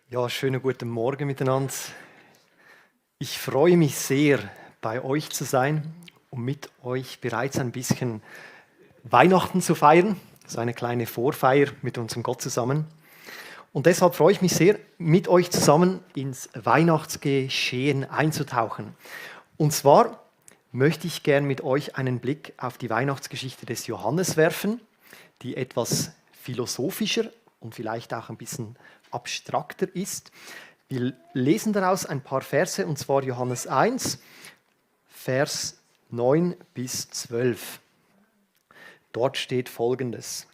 Ja, schönen guten Morgen miteinander. Ich freue mich sehr, bei euch zu sein und mit euch bereits ein bisschen Weihnachten zu feiern. So eine kleine Vorfeier mit unserem Gott zusammen. Und deshalb freue ich mich sehr, mit euch zusammen ins Weihnachtsgeschehen einzutauchen. Und zwar möchte ich gern mit euch einen Blick auf die Weihnachtsgeschichte des Johannes werfen, die etwas philosophischer und vielleicht auch ein bisschen abstrakter ist. Wir lesen daraus ein paar Verse, und zwar Johannes 1, Vers 9 bis 12. Dort steht Folgendes.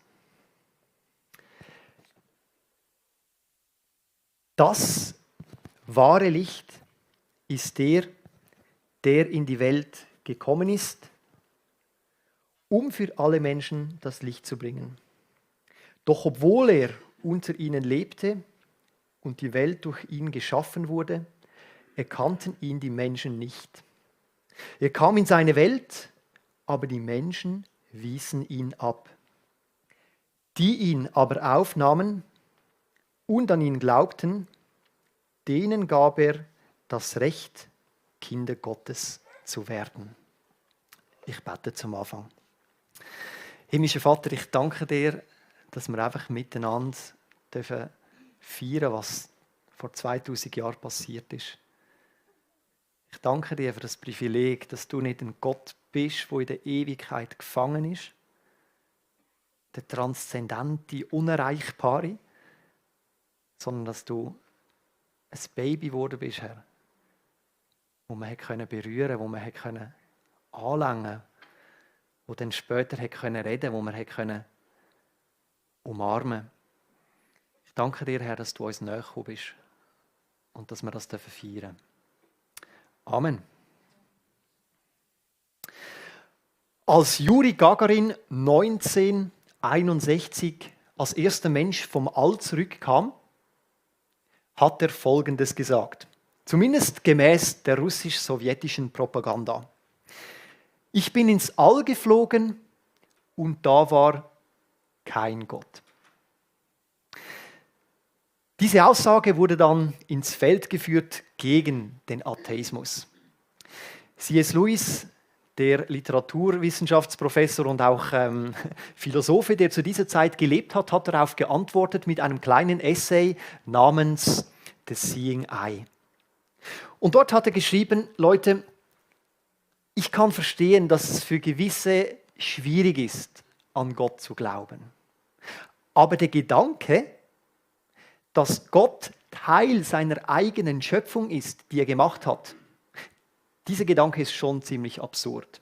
Das wahre Licht ist der, der in die Welt gekommen ist, um für alle Menschen das Licht zu bringen. Doch obwohl er unter ihnen lebte und die Welt durch ihn geschaffen wurde, erkannten ihn die Menschen nicht. Er kam in seine Welt, aber die Menschen wiesen ihn ab. Die ihn aber aufnahmen und an ihn glaubten, denen gab er das Recht, Kinder Gottes zu werden. Ich bete zum Anfang. Himmlischer Vater, ich danke dir, dass wir einfach miteinander feiern dürfen, was vor 2000 Jahren passiert ist. Ich danke dir für das Privileg, dass du nicht ein Gott bist, der in der Ewigkeit gefangen ist, der transzendente, unerreichbare, sondern dass du ein Baby geworden bist, Herr, wo man berühren konnte, wo man anlangen konnte, wo dann später reden konnte, wo man umarmen. Ich danke dir, Herr, dass du uns näher gekommen bist und dass wir das feiern dürfen. Amen. Als Juri Gagarin 1961 als erster Mensch vom All zurückkam, hat er Folgendes gesagt. Zumindest gemäß der russisch-sowjetischen Propaganda. Ich bin ins All geflogen und da war kein Gott. Diese Aussage wurde dann ins Feld geführt gegen den Atheismus. C.S. Lewis, der Literaturwissenschaftsprofessor und auch Philosoph, der zu dieser Zeit gelebt hat, hat darauf geantwortet mit einem kleinen Essay namens The Seeing Eye. Und dort hat er geschrieben, Leute, ich kann verstehen, dass es für gewisse schwierig ist, an Gott zu glauben. Aber der Gedanke, dass Gott Teil seiner eigenen Schöpfung ist, die er gemacht hat, dieser Gedanke ist schon ziemlich absurd.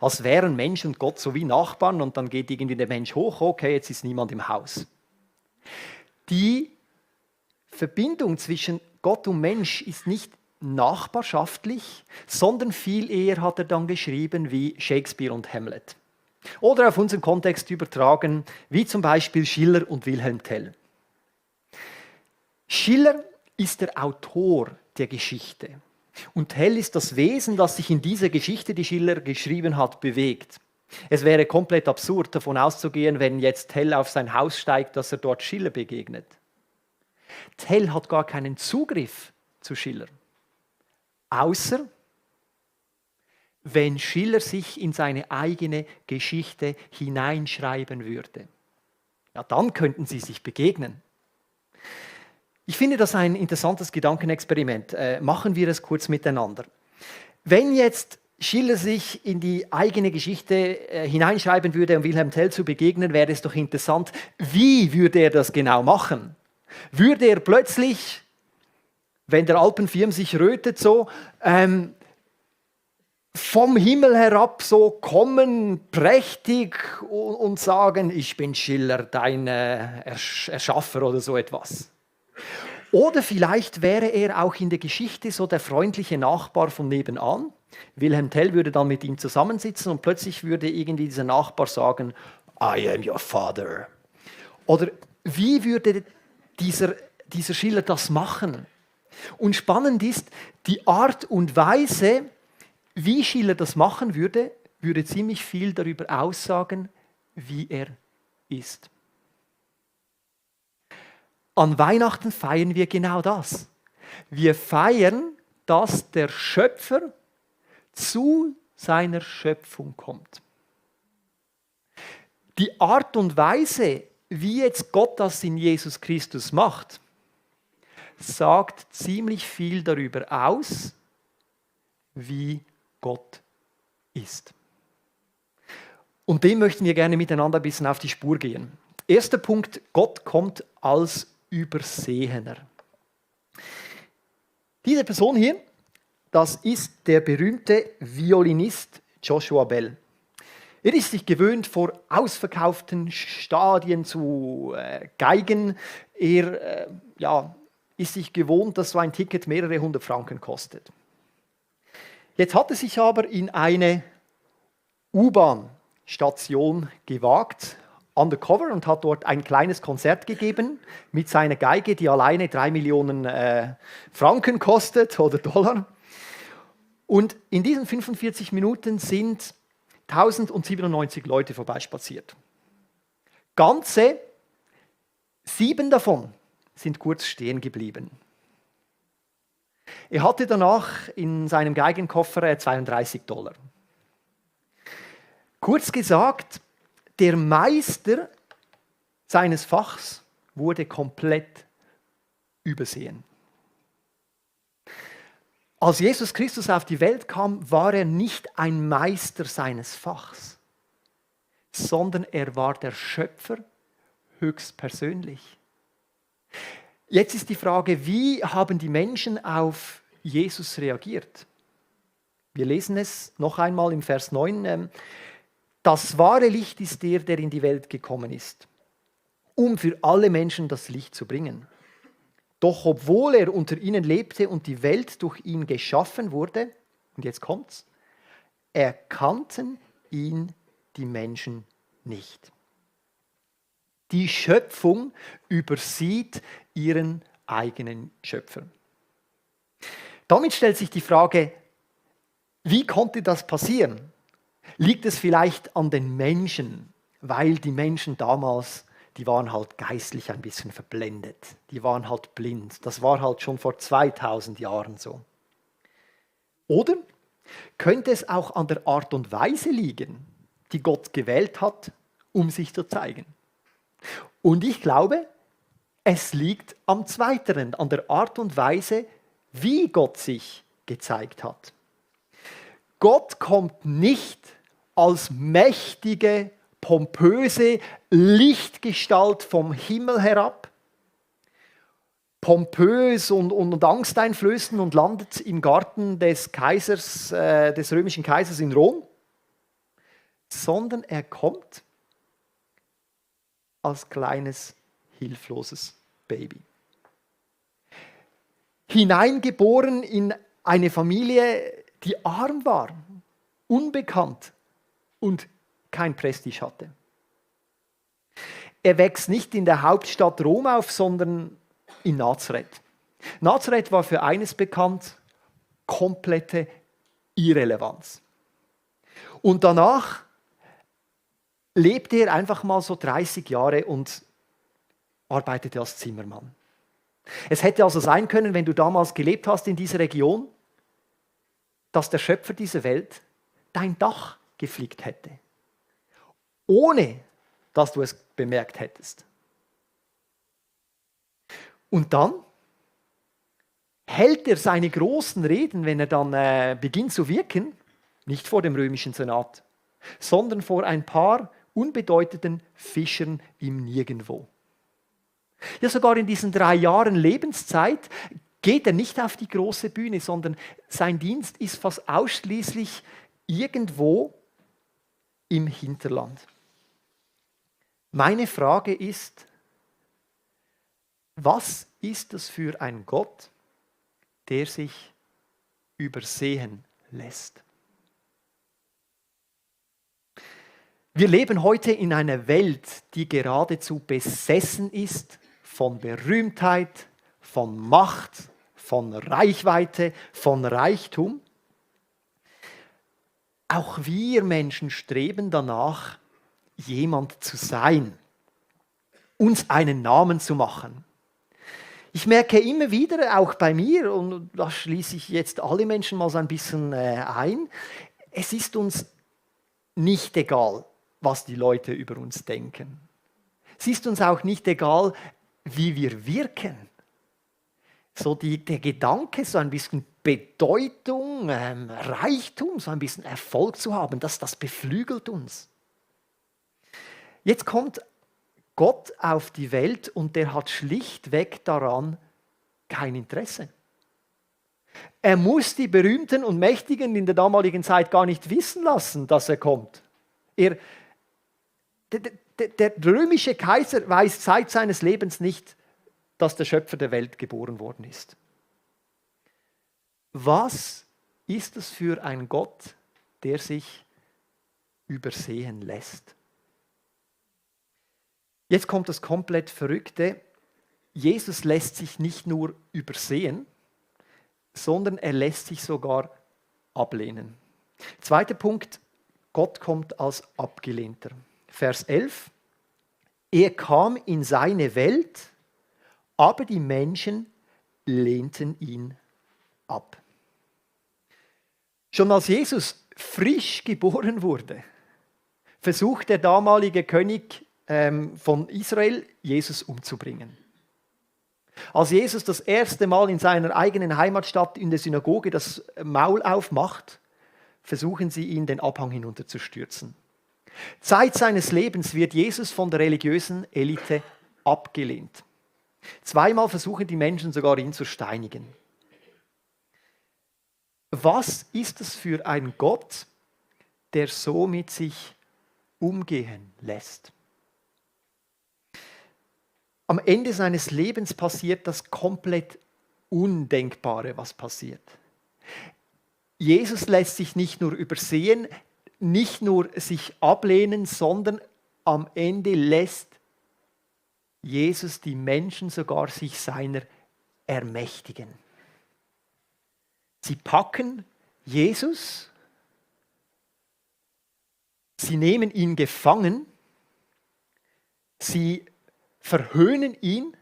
Als wären Mensch und Gott so wie Nachbarn und dann geht irgendwie der Mensch hoch, okay, jetzt ist niemand im Haus. Die Verbindung zwischen Gott und Mensch ist nicht nachbarschaftlich, sondern viel eher hat er dann geschrieben wie Shakespeare und Hamlet. Oder auf unseren Kontext übertragen, wie zum Beispiel Schiller und Wilhelm Tell. Schiller ist der Autor der Geschichte und Tell ist das Wesen, das sich in dieser Geschichte, die Schiller geschrieben hat, bewegt. Es wäre komplett absurd, davon auszugehen, wenn jetzt Tell auf sein Haus steigt, dass er dort Schiller begegnet. Tell hat gar keinen Zugriff zu Schiller, außer wenn Schiller sich in seine eigene Geschichte hineinschreiben würde. Ja, dann könnten sie sich begegnen. Ich finde das ein interessantes Gedankenexperiment. Machen wir es kurz miteinander. Wenn jetzt Schiller sich in die eigene Geschichte hineinschreiben würde, um Wilhelm Tell zu begegnen, wäre es doch interessant, wie würde er das genau machen? Würde er plötzlich, wenn der Alpenfirm sich rötet, so vom Himmel herab so kommen, prächtig und sagen, ich bin Schiller, dein Erschaffer oder so etwas? Oder vielleicht wäre er auch in der Geschichte so der freundliche Nachbar von nebenan. Wilhelm Tell würde dann mit ihm zusammensitzen und plötzlich würde irgendwie dieser Nachbar sagen, I am your father. Oder wie würde dieser Schiller das machen? Und spannend ist, die Art und Weise, wie Schiller das machen würde, würde ziemlich viel darüber aussagen, wie er ist. An Weihnachten feiern wir genau das. Wir feiern, dass der Schöpfer zu seiner Schöpfung kommt. Die Art und Weise, wie jetzt Gott das in Jesus Christus macht, sagt ziemlich viel darüber aus, wie Gott ist. Und dem möchten wir gerne miteinander ein bisschen auf die Spur gehen. Erster Punkt, Gott kommt als Übersehener. Diese Person hier, das ist der berühmte Violinist Joshua Bell. Er ist sich gewöhnt, vor ausverkauften Stadien zu geigen. Er ist sich gewohnt, dass so ein Ticket mehrere 100 Franken kostet. Jetzt hat er sich aber in eine U-Bahn-Station gewagt, undercover, und hat dort ein kleines Konzert gegeben mit seiner Geige, die alleine 3 Millionen Franken kostet oder $. Und in diesen 45 Minuten sind 1097 Leute vorbeispaziert. Ganze 7 davon sind kurz stehen geblieben. Er hatte danach in seinem Geigenkoffer $32. Kurz gesagt, der Meister seines Fachs wurde komplett übersehen. Als Jesus Christus auf die Welt kam, war er nicht ein Meister seines Fachs, sondern er war der Schöpfer höchstpersönlich. Jetzt ist die Frage, wie haben die Menschen auf Jesus reagiert? Wir lesen es noch einmal im Vers 9. Das wahre Licht ist der, der in die Welt gekommen ist, um für alle Menschen das Licht zu bringen. Doch obwohl er unter ihnen lebte und die Welt durch ihn geschaffen wurde, und jetzt kommt's, erkannten ihn die Menschen nicht. Die Schöpfung übersieht ihren eigenen Schöpfer. Damit stellt sich die Frage, wie konnte das passieren? Liegt es vielleicht an den Menschen, weil die Menschen damals, die waren halt geistlich ein bisschen verblendet, die waren halt blind. Das war halt schon vor 2000 Jahren so. Oder könnte es auch an der Art und Weise liegen, die Gott gewählt hat, um sich zu zeigen? Und ich glaube, es liegt am Zweiteren, an der Art und Weise, wie Gott sich gezeigt hat. Gott kommt nicht als mächtige, pompöse Lichtgestalt vom Himmel herab, pompös und angsteinflößend, und landet im Garten des Kaisers, des römischen Kaisers in Rom, sondern er kommt als kleines, hilfloses Baby. Hineingeboren in eine Familie, die arm war, unbekannt und kein Prestige hatte. Er wächst nicht in der Hauptstadt Rom auf, sondern in Nazareth. Nazareth war für eines bekannt: komplette Irrelevanz. Und danach lebte er einfach mal so 30 Jahre und arbeitete als Zimmermann. Es hätte also sein können, wenn du damals gelebt hast in dieser Region, dass der Schöpfer dieser Welt dein Dach geflickt hätte, ohne dass du es bemerkt hättest. Und dann hält er seine großen Reden, wenn er dann beginnt zu wirken, nicht vor dem römischen Senat, sondern vor ein paar unbedeutenden Fischern im Nirgendwo. Ja, sogar in diesen 3 Jahren Lebenszeit geht er nicht auf die große Bühne, sondern sein Dienst ist fast ausschließlich irgendwo im Hinterland. Meine Frage ist, was ist das für ein Gott, der sich übersehen lässt? Wir leben heute in einer Welt, die geradezu besessen ist von Berühmtheit, von Macht, von Reichweite, von Reichtum. Auch wir Menschen streben danach, jemand zu sein, uns einen Namen zu machen. Ich merke immer wieder, auch bei mir, und da schließe ich jetzt alle Menschen mal so ein bisschen ein, es ist uns nicht egal, was die Leute über uns denken. Es ist uns auch nicht egal, wie wir wirken. So der Gedanke, so ein bisschen Bedeutung, Reichtum, so ein bisschen Erfolg zu haben, das beflügelt uns. Jetzt kommt Gott auf die Welt und der hat schlichtweg daran kein Interesse. Er muss die Berühmten und Mächtigen in der damaligen Zeit gar nicht wissen lassen, dass er kommt. Der römische Kaiser weiß Zeit seines Lebens nicht, dass der Schöpfer der Welt geboren worden ist. Was ist es für ein Gott, der sich übersehen lässt? Jetzt kommt das komplett Verrückte. Jesus lässt sich nicht nur übersehen, sondern er lässt sich sogar ablehnen. Zweiter Punkt, Gott kommt als Abgelehnter. Vers 11. Er kam in seine Welt, aber die Menschen lehnten ihn ab. Schon als Jesus frisch geboren wurde, versucht der damalige König von Israel, Jesus umzubringen. Als Jesus das erste Mal in seiner eigenen Heimatstadt in der Synagoge das Maul aufmacht, versuchen sie ihn den Abhang hinunterzustürzen. Zeit seines Lebens wird Jesus von der religiösen Elite abgelehnt. Zweimal versuchen die Menschen sogar, ihn zu steinigen. Was ist es für ein Gott, der so mit sich umgehen lässt? Am Ende seines Lebens passiert das komplett Undenkbare, was passiert. Jesus lässt sich nicht nur übersehen, nicht nur sich ablehnen, sondern am Ende lässt Jesus die Menschen sogar sich seiner ermächtigen. Sie packen Jesus, sie nehmen ihn gefangen, sie verhöhnen ihn,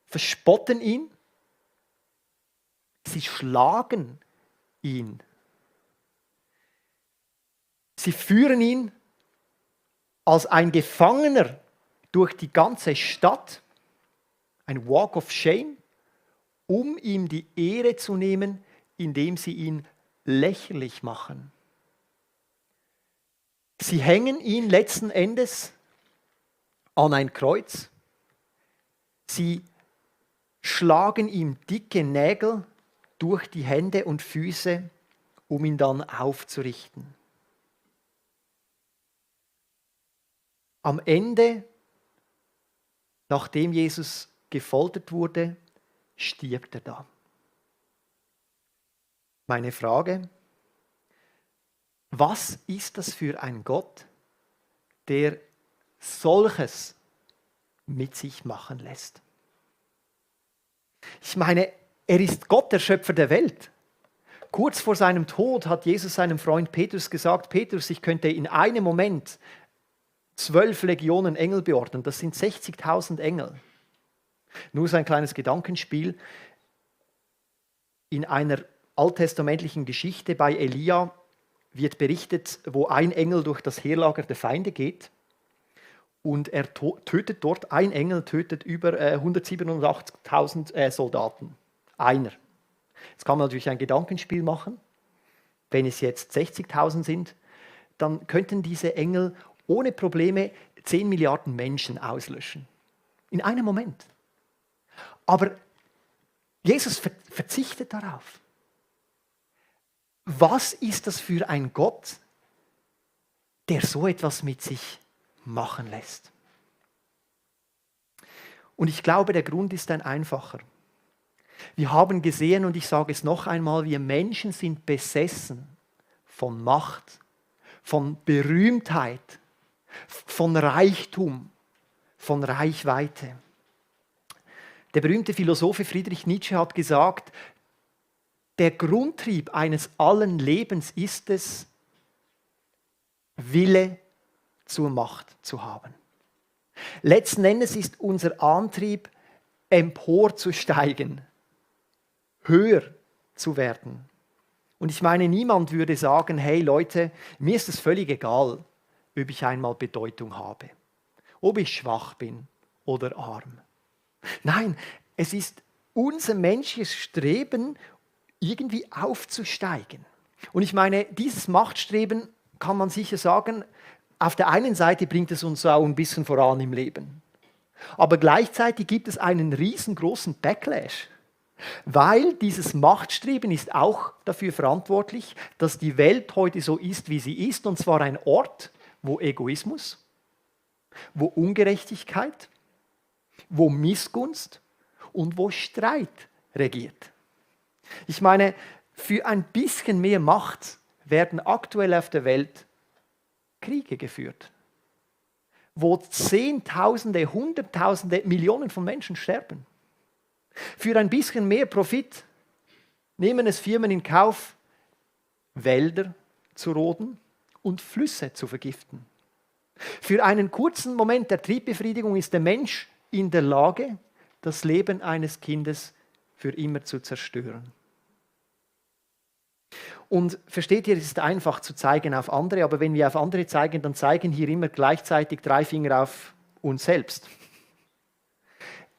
verspotten ihn, sie schlagen ihn. Sie führen ihn als ein Gefangener durch die ganze Stadt, ein Walk of Shame, um ihm die Ehre zu nehmen, indem sie ihn lächerlich machen. Sie hängen ihn letzten Endes an ein Kreuz. Sie schlagen ihm dicke Nägel durch die Hände und Füße, um ihn dann aufzurichten. Am Ende, nachdem Jesus gefoltert wurde, stirbt er da. Meine Frage, was ist das für ein Gott, der solches mit sich machen lässt? Ich meine, er ist Gott, der Schöpfer der Welt. Kurz vor seinem Tod hat Jesus seinem Freund Petrus gesagt, Petrus, ich könnte in einem Moment 12 Legionen Engel beordnen, das sind 60.000 Engel. Nur so ein kleines Gedankenspiel. In einer alttestamentlichen Geschichte bei Elia wird berichtet, wo ein Engel durch das Heerlager der Feinde geht und er tötet dort, ein Engel tötet über 187.000 Soldaten. Einer. Jetzt kann man natürlich ein Gedankenspiel machen. Wenn es jetzt 60.000 sind, dann könnten diese Engel ohne Probleme 10 Milliarden Menschen auslöschen. In einem Moment. Aber Jesus verzichtet darauf. Was ist das für ein Gott, der so etwas mit sich machen lässt? Und ich glaube, der Grund ist ein einfacher. Wir haben gesehen, und ich sage es noch einmal, wir Menschen sind besessen von Macht, von Berühmtheit, von Reichtum, von Reichweite. Der berühmte Philosoph Friedrich Nietzsche hat gesagt, der Grundtrieb eines allen Lebens ist es, Wille zur Macht zu haben. Letzten Endes ist unser Antrieb, emporzusteigen, höher zu werden. Und ich meine, niemand würde sagen, hey Leute, mir ist es völlig egal, ob ich einmal Bedeutung habe, ob ich schwach bin oder arm. Nein, es ist unser menschliches Streben, irgendwie aufzusteigen. Und ich meine, dieses Machtstreben kann man sicher sagen, auf der einen Seite bringt es uns auch ein bisschen voran im Leben. Aber gleichzeitig gibt es einen riesengroßen Backlash. Weil dieses Machtstreben ist auch dafür verantwortlich, dass die Welt heute so ist, wie sie ist. Und zwar ein Ort, wo Egoismus, wo Ungerechtigkeit, wo Missgunst und wo Streit regiert. Ich meine, für ein bisschen mehr Macht werden aktuell auf der Welt Kriege geführt, wo Zehntausende, Hunderttausende, Millionen von Menschen sterben. Für ein bisschen mehr Profit nehmen es Firmen in Kauf, Wälder zu roden und Flüsse zu vergiften. Für einen kurzen Moment der Triebbefriedigung ist der Mensch in der Lage, das Leben eines Kindes für immer zu zerstören. Und versteht ihr, es ist einfach zu zeigen auf andere, aber wenn wir auf andere zeigen, dann zeigen hier immer gleichzeitig 3 Finger auf uns selbst.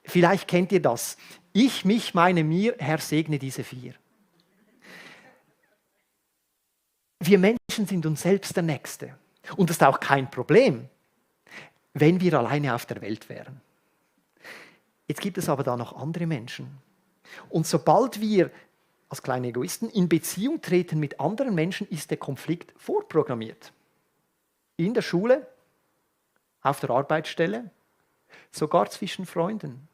Vielleicht kennt ihr das. Ich, mich, meine, mir, Herr, segne diese 4. Wir Menschen sind uns selbst der Nächste. Und das ist auch kein Problem, wenn wir alleine auf der Welt wären. Jetzt gibt es aber da noch andere Menschen. Und sobald wir als kleine Egoisten in Beziehung treten mit anderen Menschen, ist der Konflikt vorprogrammiert. In der Schule, auf der Arbeitsstelle, sogar zwischen Freunden.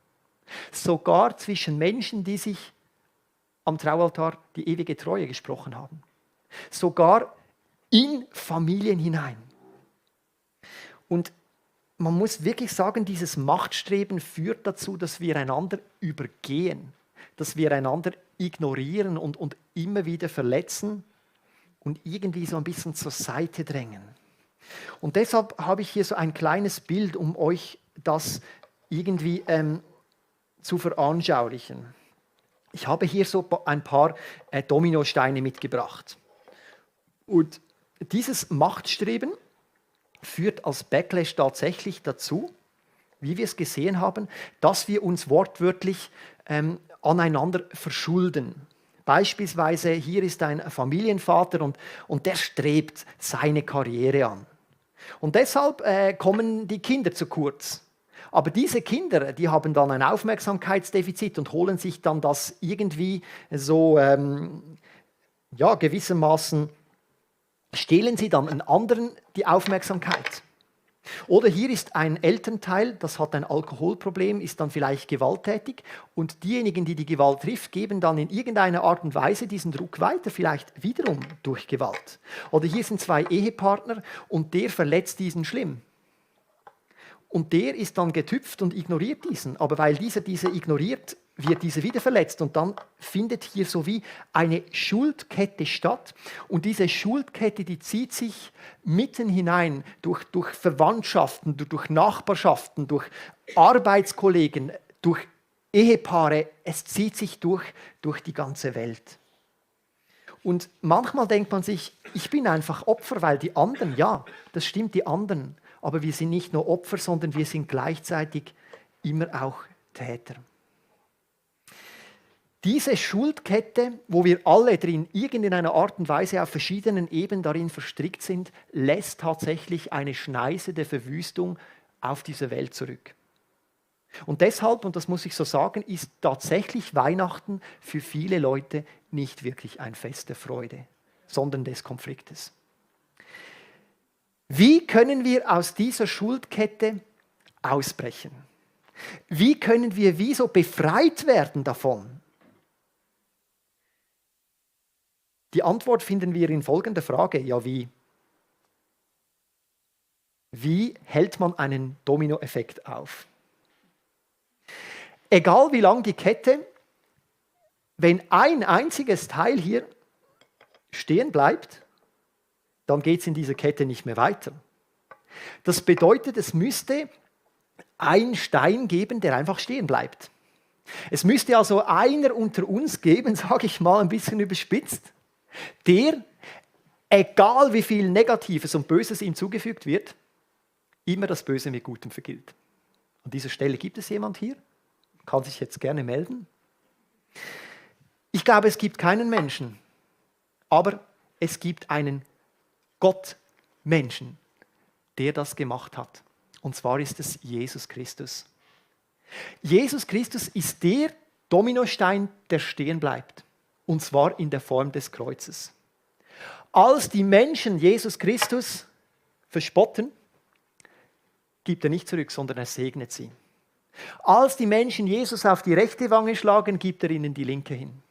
Sogar zwischen Menschen, die sich am Traualtar die ewige Treue gesprochen haben. Sogar in Familien hinein. Und man muss wirklich sagen, dieses Machtstreben führt dazu, dass wir einander übergehen, dass wir einander ignorieren und immer wieder verletzen und irgendwie so ein bisschen zur Seite drängen. Und deshalb habe ich hier so ein kleines Bild, um euch das irgendwie zu veranschaulichen. Ich habe hier so ein paar Dominosteine mitgebracht. Und dieses Machtstreben führt als Backlash tatsächlich dazu, wie wir es gesehen haben, dass wir uns wortwörtlich aneinander verschulden. Beispielsweise hier ist ein Familienvater und der strebt seine Karriere an. Und deshalb kommen die Kinder zu kurz. Aber diese Kinder, die haben dann ein Aufmerksamkeitsdefizit und holen sich dann das irgendwie so, gewissermaßen stehlen sie dann einen anderen die Aufmerksamkeit. Oder hier ist ein Elternteil, das hat ein Alkoholproblem, ist dann vielleicht gewalttätig und diejenigen, die die Gewalt trifft, geben dann in irgendeiner Art und Weise diesen Druck weiter, vielleicht wiederum durch Gewalt. Oder hier sind 2 Ehepartner und der verletzt diesen schlimm. Und der ist dann getüpft und ignoriert diesen. Aber weil diese ignoriert, wird diese wieder verletzt. Und dann findet hier so wie eine Schuldkette statt. Und diese Schuldkette, die zieht sich mitten hinein durch Verwandtschaften, durch Nachbarschaften, durch Arbeitskollegen, durch Ehepaare. Es zieht sich durch die ganze Welt. Und manchmal denkt man sich, ich bin einfach Opfer, weil die anderen, ja, das stimmt, die anderen. Aber wir sind nicht nur Opfer, sondern wir sind gleichzeitig immer auch Täter. Diese Schuldkette, wo wir alle drin irgendeiner Art und Weise auf verschiedenen Ebenen darin verstrickt sind, lässt tatsächlich eine Schneise der Verwüstung auf diese Welt zurück. Und deshalb, und das muss ich so sagen, ist tatsächlich Weihnachten für viele Leute nicht wirklich ein Fest der Freude, sondern des Konfliktes. Wie können wir aus dieser Schuldkette ausbrechen? Wie können wir wie so befreit werden davon? Die Antwort finden wir in folgender Frage. Ja, wie? Wie hält man einen Dominoeffekt auf? Egal wie lang die Kette, wenn ein einziges Teil hier stehen bleibt, dann geht es in dieser Kette nicht mehr weiter. Das bedeutet, es müsste einen Stein geben, der einfach stehen bleibt. Es müsste also einer unter uns geben, sage ich mal ein bisschen überspitzt, der, egal wie viel Negatives und Böses ihm zugefügt wird, immer das Böse mit Gutem vergilt. An dieser Stelle gibt es jemand hier? Kann sich jetzt gerne melden. Ich glaube, es gibt keinen Menschen, aber es gibt einen Gottmenschen, der das gemacht hat. Und zwar ist es Jesus Christus. Jesus Christus ist der Dominostein, der stehen bleibt. Und zwar in der Form des Kreuzes. Als die Menschen Jesus Christus verspotten, gibt er nicht zurück, sondern er segnet sie. Als die Menschen Jesus auf die rechte Wange schlagen, gibt er ihnen die linke hin.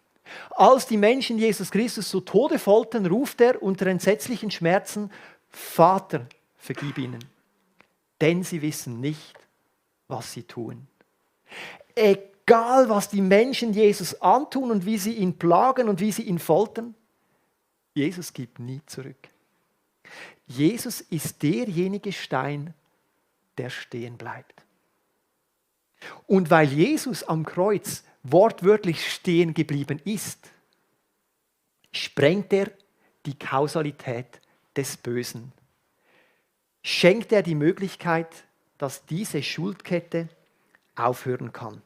Als die Menschen Jesus Christus zu Tode foltern, ruft er unter entsetzlichen Schmerzen: Vater, vergib ihnen, denn sie wissen nicht, was sie tun. Egal, was die Menschen Jesus antun und wie sie ihn plagen und wie sie ihn foltern, Jesus gibt nie zurück. Jesus ist derjenige Stein, der stehen bleibt. Und weil Jesus am Kreuz wortwörtlich stehen geblieben ist, sprengt er die Kausalität des Bösen. Schenkt er die Möglichkeit, dass diese Schuldkette aufhören kann.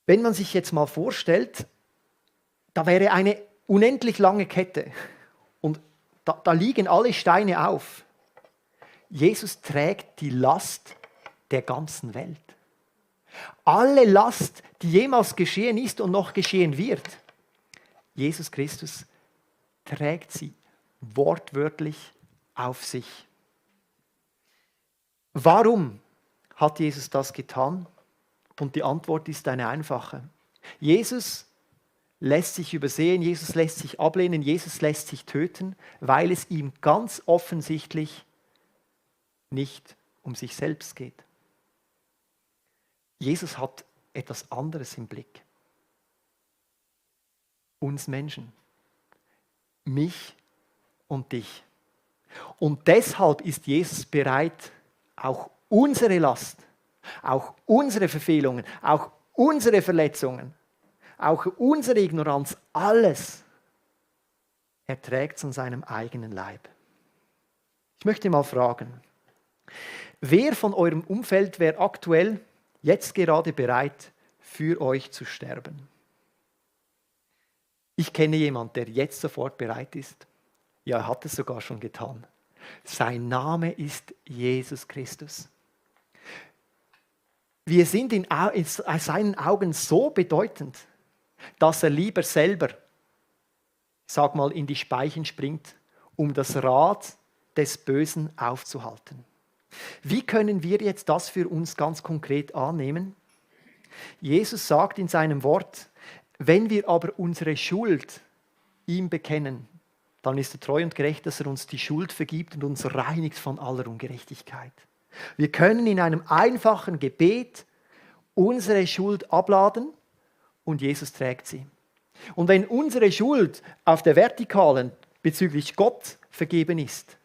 Wenn man sich jetzt mal vorstellt, da wäre eine unendlich lange Kette und da liegen alle Steine auf. Jesus trägt die Last der ganzen Welt. Alle Last, die jemals geschehen ist und noch geschehen wird, Jesus Christus trägt sie wortwörtlich auf sich. Warum hat Jesus das getan? Und die Antwort ist eine einfache. Jesus lässt sich übersehen, Jesus lässt sich ablehnen, Jesus lässt sich töten, weil es ihm ganz offensichtlich nicht um sich selbst geht. Jesus hat etwas anderes im Blick. Uns Menschen. Mich und dich. Und deshalb ist Jesus bereit, auch unsere Last, auch unsere Verfehlungen, auch unsere Verletzungen, auch unsere Ignoranz, alles, er trägt es an seinem eigenen Leib. Ich möchte mal fragen, wer von eurem Umfeld wäre aktuell jetzt gerade bereit, für euch zu sterben? Ich kenne jemanden, der jetzt sofort bereit ist. Ja, er hat es sogar schon getan. Sein Name ist Jesus Christus. Wir sind in seinen Augen so bedeutend, dass er lieber selber, sag mal, in die Speichen springt, um das Rad des Bösen aufzuhalten. Wie können wir jetzt das für uns ganz konkret annehmen? Jesus sagt in seinem Wort, wenn wir aber unsere Schuld ihm bekennen, dann ist er treu und gerecht, dass er uns die Schuld vergibt und uns reinigt von aller Ungerechtigkeit. Wir können in einem einfachen Gebet unsere Schuld abladen und Jesus trägt sie. Und wenn unsere Schuld auf der Vertikalen bezüglich Gott vergeben ist,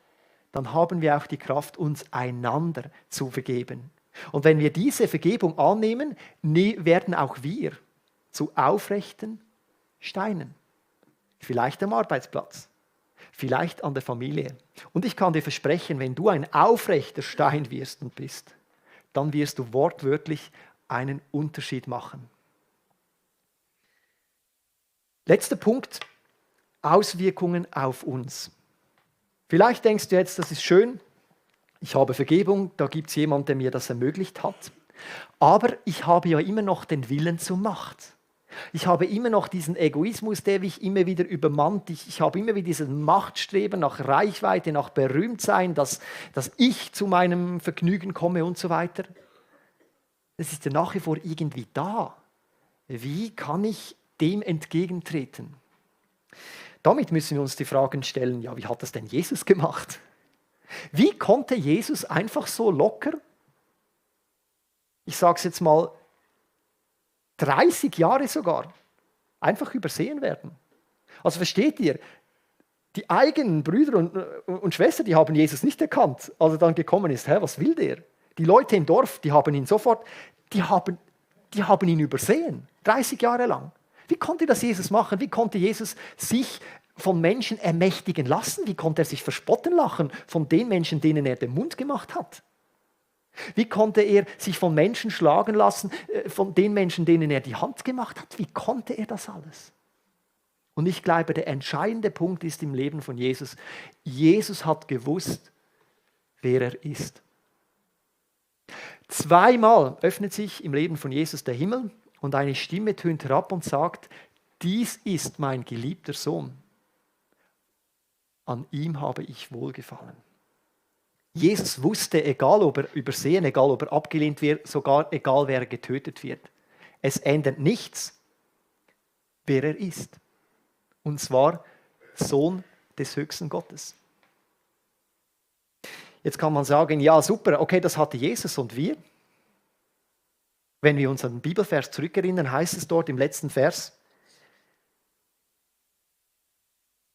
dann haben wir auch die Kraft, uns einander zu vergeben. Und wenn wir diese Vergebung annehmen, werden auch wir zu aufrechten Steinen. Vielleicht am Arbeitsplatz, vielleicht an der Familie. Und ich kann dir versprechen, wenn du ein aufrechter Stein wirst und bist, dann wirst du wortwörtlich einen Unterschied machen. Letzter Punkt, Auswirkungen auf uns. Vielleicht denkst du jetzt, das ist schön, ich habe Vergebung, da gibt es jemanden, der mir das ermöglicht hat. Aber ich habe ja immer noch den Willen zur Macht. Ich habe immer noch diesen Egoismus, der mich immer wieder übermannt. Ich habe immer wieder dieses Machtstreben nach Reichweite, nach Berühmtsein, dass ich zu meinem Vergnügen komme und so weiter. Das ist ja nach wie vor irgendwie da. Wie kann ich dem entgegentreten? Damit müssen wir uns die Fragen stellen, ja, wie hat das denn Jesus gemacht? Wie konnte Jesus einfach so locker, ich sage es jetzt mal, 30 Jahre sogar, einfach übersehen werden? Also versteht ihr, die eigenen Brüder und Schwestern, die haben Jesus nicht erkannt, als er dann gekommen ist. Was will der? Die Leute im Dorf, die haben ihn sofort, die haben die haben ihn übersehen, 30 Jahre lang. Wie konnte das Jesus machen? Wie konnte Jesus sich von Menschen ermächtigen lassen? Wie konnte er sich verspotten lassen von den Menschen, denen er den Mund gemacht hat? Wie konnte er sich von Menschen schlagen lassen, von den Menschen, denen er die Hand gemacht hat? Wie konnte er das alles? Und ich glaube, der entscheidende Punkt ist im Leben von Jesus. Jesus hat gewusst, wer er ist. Zweimal öffnet sich im Leben von Jesus der Himmel und eine Stimme tönt herab und sagt, dies ist mein geliebter Sohn. An ihm habe ich wohlgefallen. Jesus wusste, egal ob er übersehen, egal ob er abgelehnt wird, sogar egal wer getötet wird. Es ändert nichts, wer er ist. Und zwar Sohn des höchsten Gottes. Jetzt kann man sagen, ja super, okay, das hatte Jesus und wir. Wenn wir uns an den Bibelvers zurückerinnern, heißt es dort im letzten Vers,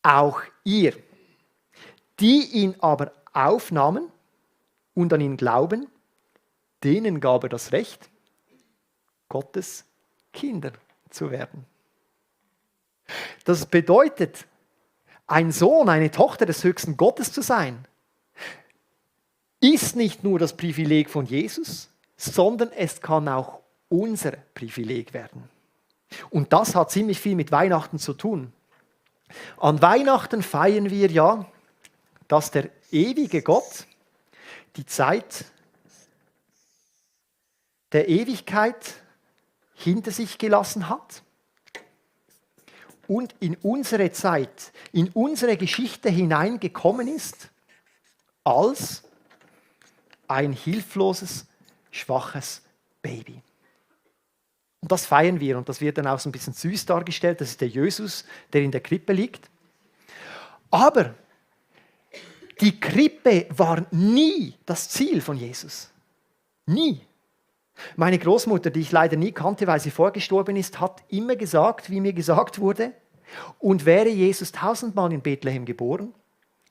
auch ihr, die ihn aber aufnahmen und an ihn glauben, denen gab er das Recht, Gottes Kinder zu werden. Das bedeutet, ein Sohn, eine Tochter des höchsten Gottes zu sein, ist nicht nur das Privileg von Jesus, sondern es kann auch unser Privileg werden. Und das hat ziemlich viel mit Weihnachten zu tun. An Weihnachten feiern wir ja, dass der ewige Gott die Zeit der Ewigkeit hinter sich gelassen hat und in unsere Zeit, in unsere Geschichte hineingekommen ist, als ein hilfloses, schwaches Baby. Und das feiern wir und das wird dann auch so ein bisschen süß dargestellt. Das ist der Jesus, der in der Krippe liegt. Aber die Krippe war nie das Ziel von Jesus. Nie. Meine Großmutter, die ich leider nie kannte, weil sie vorgestorben ist, hat immer gesagt, wie mir gesagt wurde, und wäre Jesus 1000-mal in Bethlehem geboren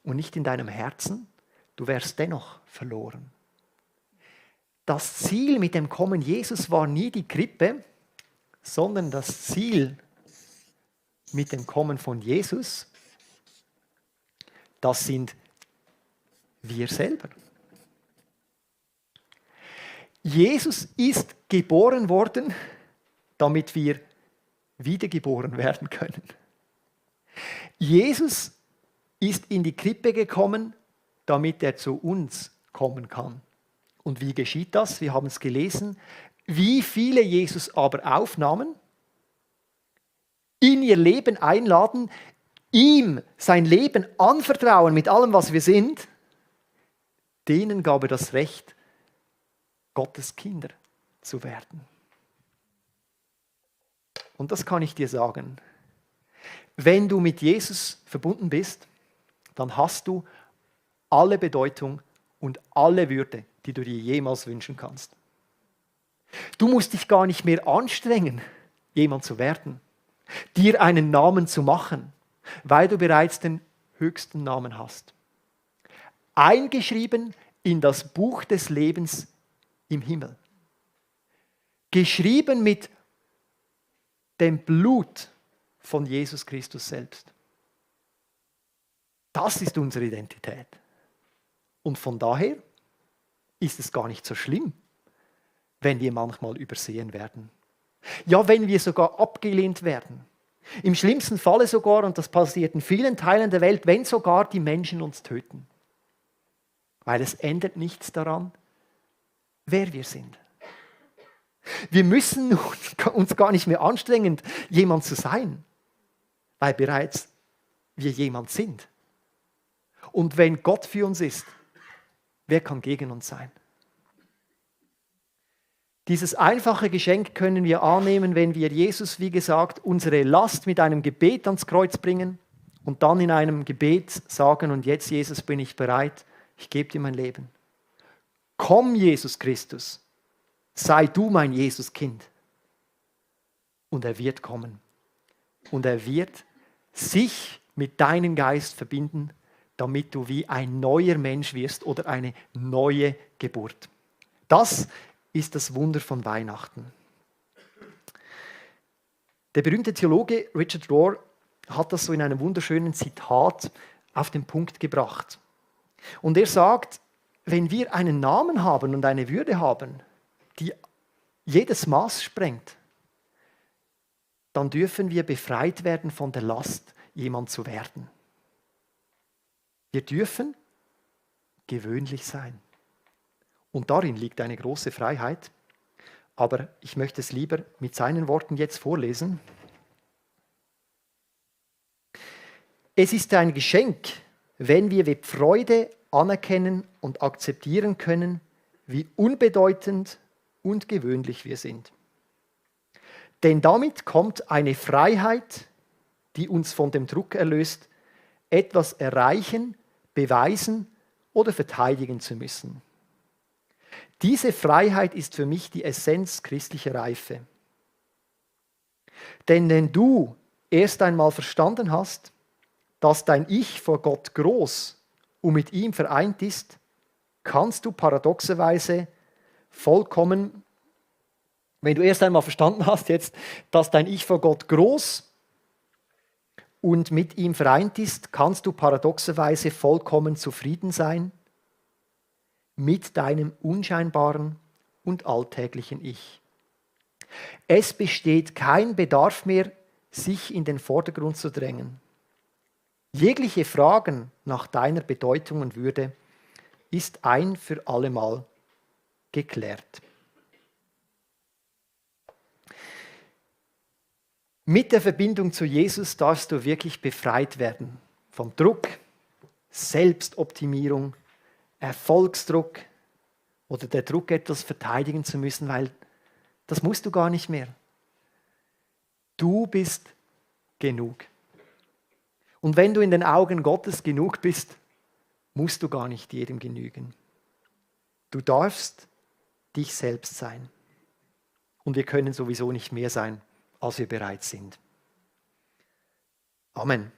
und nicht in deinem Herzen, du wärst dennoch verloren. Das Ziel mit dem Kommen Jesus war nie die Krippe, sondern das Ziel mit dem Kommen von Jesus, das sind wir selber. Jesus ist geboren worden, damit wir wiedergeboren werden können. Jesus ist in die Krippe gekommen, damit er zu uns kommen kann. Und wie geschieht das? Wir haben es gelesen. Wie viele Jesus aber aufnahmen, in ihr Leben einladen, ihm sein Leben anvertrauen mit allem, was wir sind, denen gab er das Recht, Gottes Kinder zu werden. Und das kann ich dir sagen. Wenn du mit Jesus verbunden bist, dann hast du alle Bedeutung und alle Würde, die du dir jemals wünschen kannst. Du musst dich gar nicht mehr anstrengen, jemand zu werden, dir einen Namen zu machen, weil du bereits den höchsten Namen hast. Eingeschrieben in das Buch des Lebens im Himmel. Geschrieben mit dem Blut von Jesus Christus selbst. Das ist unsere Identität. Und von daher ist es gar nicht so schlimm, wenn wir manchmal übersehen werden. Ja, wenn wir sogar abgelehnt werden. Im schlimmsten Falle sogar, und das passiert in vielen Teilen der Welt, wenn sogar die Menschen uns töten. Weil es ändert nichts daran, wer wir sind. Wir müssen uns gar nicht mehr anstrengen, jemand zu sein, weil bereits wir jemand sind. Und wenn Gott für uns ist, wer kann gegen uns sein? Dieses einfache Geschenk können wir annehmen, wenn wir Jesus, wie gesagt, unsere Last mit einem Gebet ans Kreuz bringen und dann in einem Gebet sagen, und jetzt, Jesus, bin ich bereit, ich gebe dir mein Leben. Komm, Jesus Christus, sei du mein Jesuskind. Und er wird kommen. Und er wird sich mit deinem Geist verbinden, damit du wie ein neuer Mensch wirst oder eine neue Geburt. Das ist das Wunder von Weihnachten. Der berühmte Theologe Richard Rohr hat das so in einem wunderschönen Zitat auf den Punkt gebracht. Und er sagt, wenn wir einen Namen haben und eine Würde haben, die jedes Maß sprengt, dann dürfen wir befreit werden von der Last, jemand zu werden. Wir dürfen gewöhnlich sein. Und darin liegt eine große Freiheit. Aber ich möchte es lieber mit seinen Worten jetzt vorlesen. Es ist ein Geschenk, wenn wir mit Freude anerkennen und akzeptieren können, wie unbedeutend und gewöhnlich wir sind. Denn damit kommt eine Freiheit, die uns von dem Druck erlöst, etwas erreichen, beweisen oder verteidigen zu müssen. Diese Freiheit ist für mich die Essenz christlicher Reife. Denn wenn du erst einmal verstanden hast, dass dein Ich vor Gott groß und mit ihm vereint ist, kannst du paradoxerweise vollkommen, wenn du erst einmal verstanden hast jetzt, dass dein Ich vor Gott groß und mit ihm vereint ist, kannst du paradoxerweise vollkommen zufrieden sein mit deinem unscheinbaren und alltäglichen Ich. Es besteht kein Bedarf mehr, sich in den Vordergrund zu drängen. Jegliche Fragen nach deiner Bedeutung und Würde ist ein für allemal geklärt. Mit der Verbindung zu Jesus darfst du wirklich befreit werden vom Druck, Selbstoptimierung, Erfolgsdruck oder der Druck, etwas verteidigen zu müssen, weil das musst du gar nicht mehr. Du bist genug. Und wenn du in den Augen Gottes genug bist, musst du gar nicht jedem genügen. Du darfst dich selbst sein. Und wir können sowieso nicht mehr sein, als wir bereit sind. Amen.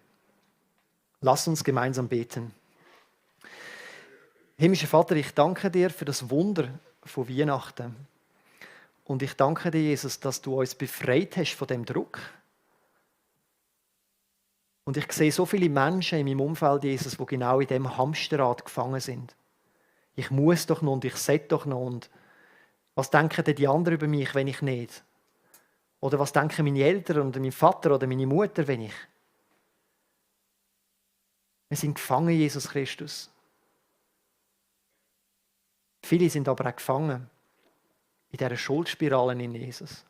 Lass uns gemeinsam beten. Himmlischer Vater, ich danke dir für das Wunder von Weihnachten. Und ich danke dir, Jesus, dass du uns befreit hast von dem Druck. Und ich sehe so viele Menschen in meinem Umfeld, Jesus, die genau in dem Hamsterrad gefangen sind. Ich muss doch noch und ich sollte doch noch. Und was denken denn die anderen über mich, wenn ich nicht? Oder was denken meine Eltern oder mein Vater oder meine Mutter, wenn ich? Wir sind gefangen, Jesus Christus. Viele sind aber auch gefangen in dieser Schuldspirale in Jesus.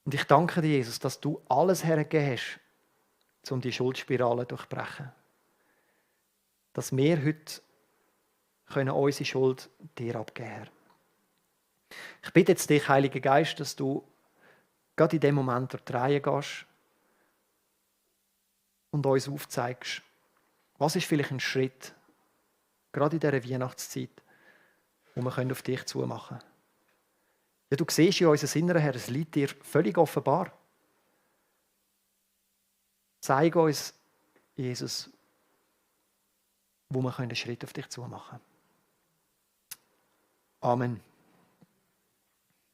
Und ich danke dir, Jesus, dass du alles hergegeben hast, um die Schuldspirale zu durchbrechen. Dass wir heute unsere Schuld dir abgeben können. Ich bitte jetzt dich, Heiliger Geist, dass du gerade in dem Moment durch die Reihe gehst und uns aufzeigst, was ist vielleicht ein Schritt, gerade in dieser Weihnachtszeit, wo wir auf dich zumachen können. Ja, du siehst in unser Inneren, Herr, es liegt dir völlig offenbar. Zeig uns, Jesus, wo wir einen Schritt auf dich zumachen können. Amen.